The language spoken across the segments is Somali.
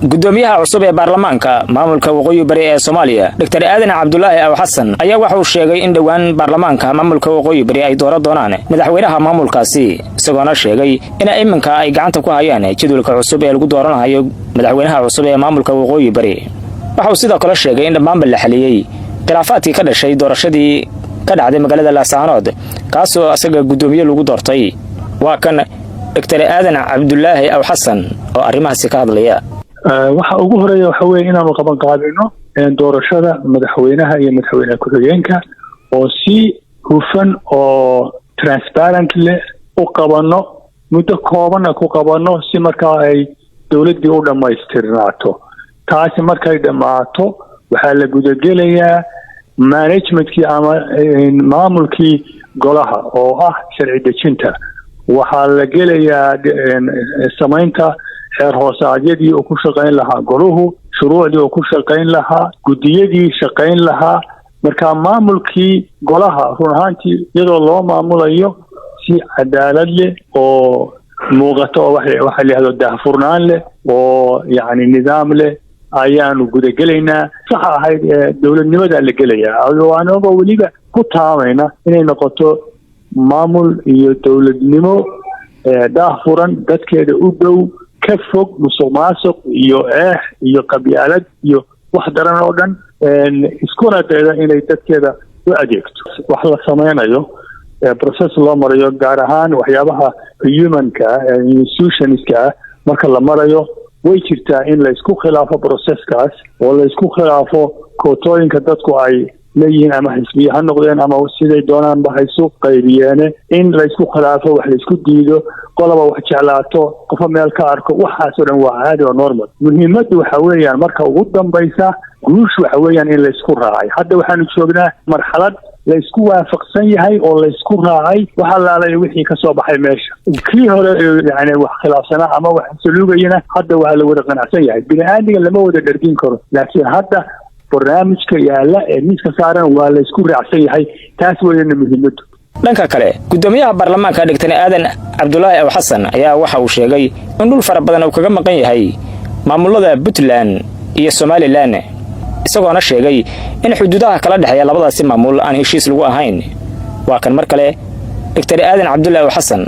Gudoomiyaha cusub ee baarlamaanka maamulka Waqooyi Bari ee Soomaaliya, Dr Aadan Cabdulaahi Aw Xasan, ayaa waxa uu sheegay in dhowaan baarlamaanka maamulka Waqooyi Bari ay dooran doonaan madaxweynaha maamulkaasi, isagoona sheegay in iminka ay gacanta ku hayaan jadwalka cusub ee lagu dooranayo madaxweynaha cusub ee maamulka Waqooyi Bari. Waxa uu sidoo kale sheegay in dhammaanba la xaliyey khilaafaadkii ka dhashay doorashadii ka dhacday magaalada Laascaanood, kaasoo asaga guddoomiye lagu doortay. Waa kan Dr Aadan Cabdulaahi Aw Xasan oo arrimahaasi ka hadlaya. Waxa ugu horeeya waxa weeye inaanu qaban qaabino doorashada madaxweynaha iyo madaxweyne ku-xigeenka oo si hufan oo transparent leh u qabanno, muddo koobanna ku qabanno, si markaa ay dowladdii u dhammaystirnaato. Taasi markay dhammaato, waxaa la gudagelayaa managementkii ama maamulkii golaha oo ah sharci dejinta. Waxaa la gelayaa samaynta xeer hoosaadyadii uu ku shaqayn lahaa goluhu, shuruucdii uu ku shaqayn lahaa, guddiyadii shaqayn lahaa. Marka maamulkii golaha run ahaantii iyadoo loo maamulayo si cadaalad leh oo muuqata oo waxa la yihahdo daahfurnaan leh oo yacni nidaam leh ayaanu gudagelaynaa. Saxa ahayd ee dowladnimadaa la gelayaa, anagoo weliba ku taamayna inay noqoto maamul iyo dowladnimo daahfuran, dadkeeda u dhow, ka fog musuq maasuq iyo eex iyo qabyaalad iyo wax daran oo dhan, iskuna dayda inay dadkeeda u adeegto. Wax la sameynayo, process loo marayo, gaar ahaan waxyaabaha humanka ah ee institutionska ah marka la marayo, way jirtaa in la isku khilaafo processkaas oo la isku khilaafo kootooyinka dadku ay leeyihiin, ama xisbiye ha noqdeen ama siday doonaanba haysu qaybiyeene, in laysku khilaafo, wax laysku diido, qolaba wax jeclaato, qofo meel ka arko, waxaasoo dhan waa caadi oo normal. Muhiimaddu waxa weeyaan marka ugu dambaysa guushu waxa weeyaan in laysku raacay. Hadda waxaanu joognaa marxalad laysku waafaqsan yahay oo laysku raacay wax allaalaya wixii ka soo baxay meesha. Kii hore yani wax khilaafsanaa ama wax saluugayana hadda waa la wada qanacsan yahay. Bini aadmiga lama wada dhergin karo, laakiin hadda barnaamijka yaalla ee miiska saaran waa laysku raacsan yahay. Taas weeyana muhiimaddu. Dhanka kale, guddoomiyaha baarlamaanka Dhigtan Aadan Cabdulaahi Aw Xasan ayaa waxa uu sheegay in dhul fara badan uu kaga maqan yahay maamulada Puntland iyo Somaliland, isagoona sheegay in xuduudaha kala dhexeeya labadaasi maamul aan heshiis lagu ahayn. Waa kan mar kale Doctor Aadan Cabdulaahi Aw Xasan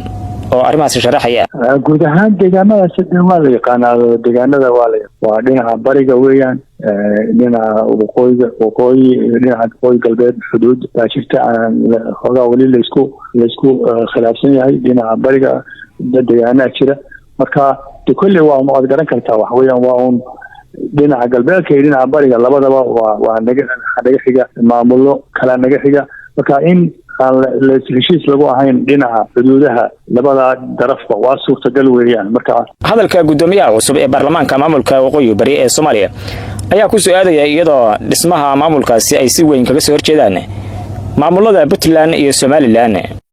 oo arrimahaasi sharaxaya. Guud ahaan deegaamadaas de waa la yaqaanaa. Deegaanada waa dhinaca bariga weeyaan, dhinaca waqooyiga, waqooyi, dhinaca waqooyi galbeed xuduud baa jirta aan xoogaa weli laysku khilaafsan yahay. Dhinaca bariga deegaanaa jira. Marka de kolley waa waad garan kartaa, waxa weeyaan waa un dhinaca galbeedka iyo dhinaca bariga labadaba waa naga xiga, maamullo kalaa naga xiga. Marka in aan heshiis lagu ahayn dhinaca xuduudaha labada darafba waa suurtagal weeyaan marka. Hadalka guddoomiyaha cusub ee baarlamaanka maamulka Waqooyi Bari ee Soomaaliya ayaa ku soo aadaya iyadoo dhismaha maamulkaasi ay si weyn kaga soo horjeedaan maamulada Puntland iyo Somaliland.